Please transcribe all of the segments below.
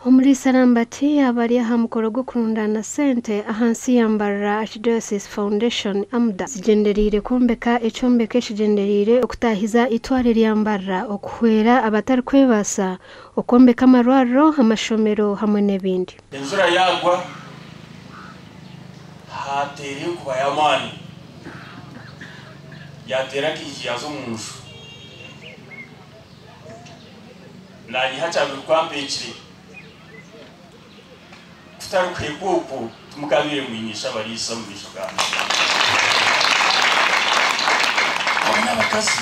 Omuriisa Lambert yaaba ari aha mukoro gw'okurundaana sente ahansi ya Mbarara Archdiocese Foundation, AMDA, zigyendereire kwombeka ekyombeko ekigyendereire okutaahiza eitware rya Mbarara, okuhwera abatarikwebaasa, okwombeka amarwariro, amashomero hamwe n'ebindi. Enjura yaagwa, haateera enkuba y'amaani, yaateera akaiju yaaza omu nju. Naanye hati abiri ku ampeekire, kutari kuheekwa okwo, timukabaire mwine abariisa omu maisho gangye. Abo n'abakazi.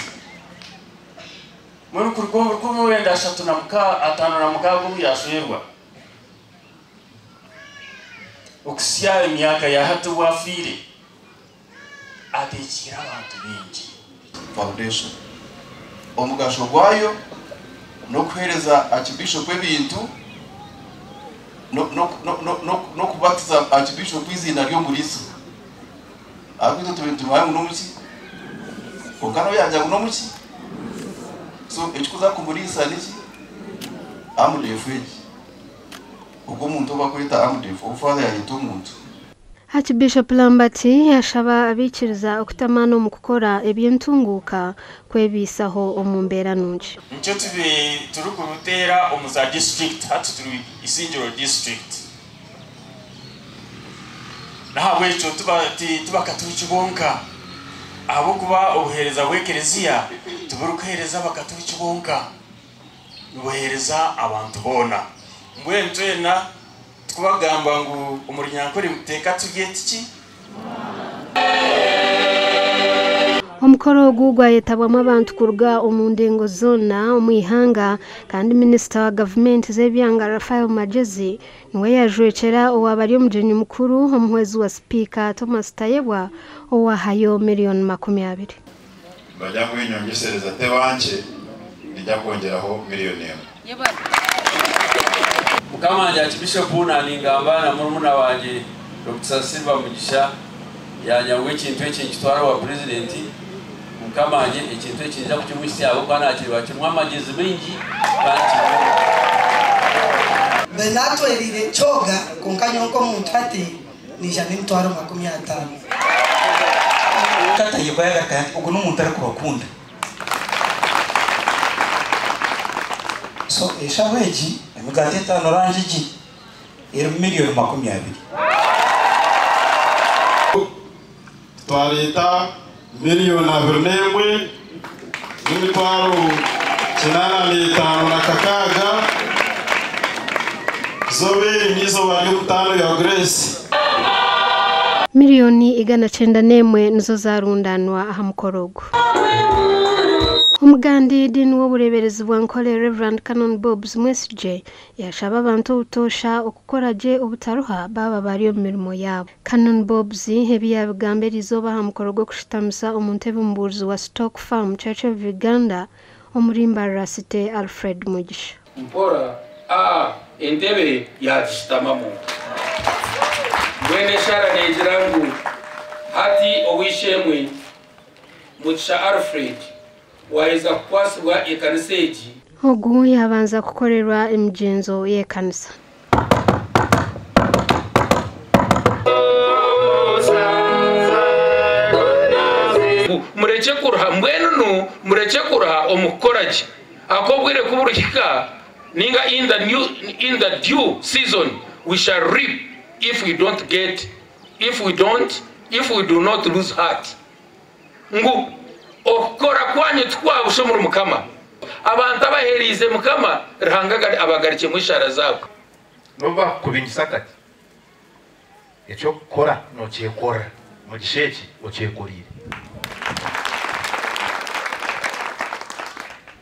Mbwenu kuruga omu rukumi rwenda ashatu na 56 obu yaashwerwa, okuhitsya emyaka ya hati obu afiire, ateekiire abantu baingi. Foundation. Omugasho gwayo n'okuheereza Archbishop ebintu n'okubatiza Archbishop eiziina ry'omuriisa. Ahabw'okuba itwe tubaire nitumanya ngu n'omuki, kwonka nawe yaagira ngu n'omuki. So ekikuza kumuriisa niki? Amudef egi. Ogwo omuntu ou barikweta Amudef, ou Father yaayeta omuntu. Archbishop Lambert yashaba abaikiriza okuta amaani omu kukora eby'entunguuka kwebiisaho omu mbeera nungi. Nikyo tube turikuruteera omu za district, hati turi Isingiro district. N'ahabw'ekyo ti Bakaturiki bonka, ahabw'okuba obuheereza bw'ekereziya tiburikuheereza Bakaturiki bonka, nibuheereza abantu boona. Mbwenu twena tikubagamba ngu omu Runyankore nituteeka turye tiki? Omukoro ogu gwayetabwamu abantu kuruga omu ndengo zoona omu ihanga kandi minisita wa gavumenti z'ebyanga Raphael Magyezi niwe yajwekyera owaaba ari omugyenyi mukuru omuhwezi wa sipiika Thomas Tayebwa owahayo miliyoni 20. Bajya kwenyongesereza tebankye, nijya kwongyeraho miliyoni 1. Mukama wangye Archbishop, naningamba na murumuna wangye Dr. Silva Mugisha, yanyangwa ekintu eki nkitwara wa purezidenti. Mukama wangye, ekintu eki nja kukimuhitsya ahabw'okuba nakireba kirimu amagezi maingi kandi kirimu Mbe natwerire kyoga, kwonka nyowe nk'omuntu hati niija n'emitwaro 50. Tayebwa yagaruka ati ogu n'omuntu arikubakunda. So eshaho egi emigaati 5 rangi egi erimu miliyoni 20. Twareeta miliyoni 21 n'emitwaro 86 z'obeeri n'izooba ry'omutaano ya Grace. Miliyoni 901 nizo zarundanwa aha mukoro ogu. Omugandi Dean w'obureeberezi bwa Nkore, Reverend Canon Bobs Mwesigye, yashaba abantu obutoosha okukora gye obutaruha baaba bari omu mirimo yaabo. Canon Bobs ebi yabigamba erizooba aha mukoro gw'okushutamisa omu ntebe omubuurizi wa Stock Farm Church of Uganda omuri Mbarara City, Alfred Mugisha. Mpora a entebe yagishutamamu. Mbwenu eshara negira ngu hati ow'eishe-emwe Mugisha Alfred waheza kukwasibwa ekanisa egi. Ogu yabanza kukorerwa emigyenzo y'ekanisa. Murekye kuruha. Mbwenu nu murekye kuruha omu kukora gye, ak'obwire kuburuhika ninga in the due season we shall reap if we don't get if we don't if we do not lose heart. Ngu okukora kwanyu tikwabusha omuri Mukama. Abantu abaheriize Mukama Ruhanga abagarikyemu eshaara zaabo. N'obu baakukubingisa kati, eky'okukora nookyekorera. Mugisha eki okyekoriire.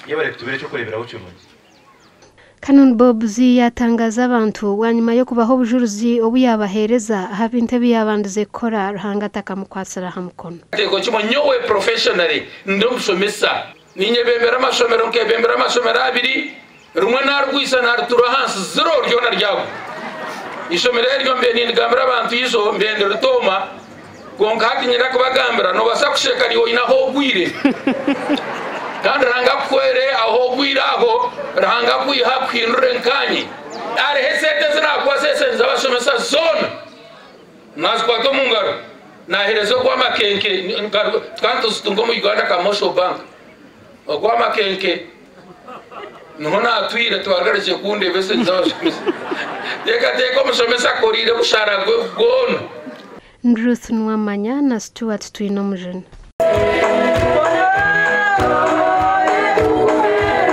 Yebare kutubera eky'okureeberaho kirungi. Canon Bobs yatangaza abantu bwanyima y'okubaha obujurizi obu yabaheereza aha bintu ebi yabandize kukora Ruhanga atakamukwasira aha mukono. Teko kimwe, nyowe professionally ndi omushomesa, ninyebembera amashomero, nkebembera amashomero abiri, rimwe narugwisa narutura ahansi ziro ryona ryago. Ishomero eryo mbe nindigambira abantu izo mbe ndiritoma, kwonka hati nyenda kubagambira nobasa kusheka niwe oyine aho ogwire. Kandi Ruhanga akuhwere aho ogwire aho, Ruhanga akwiha akuhindure nkanye. Hariho esente ezi naakwasa esente z'abashomesa zoona nazikwata omu ngaro naaheereza ogw'amakenke tukaba nituzitunga omu Uganda Commercial Bank ogw'amakenke niho naatwire tibaragarukiire kundeeba esente z'abashomesa. Teekateeka omushomesa akoriire omushahara gwe gwona. Ruth Nuwamanya na Stuart Twinomujuni.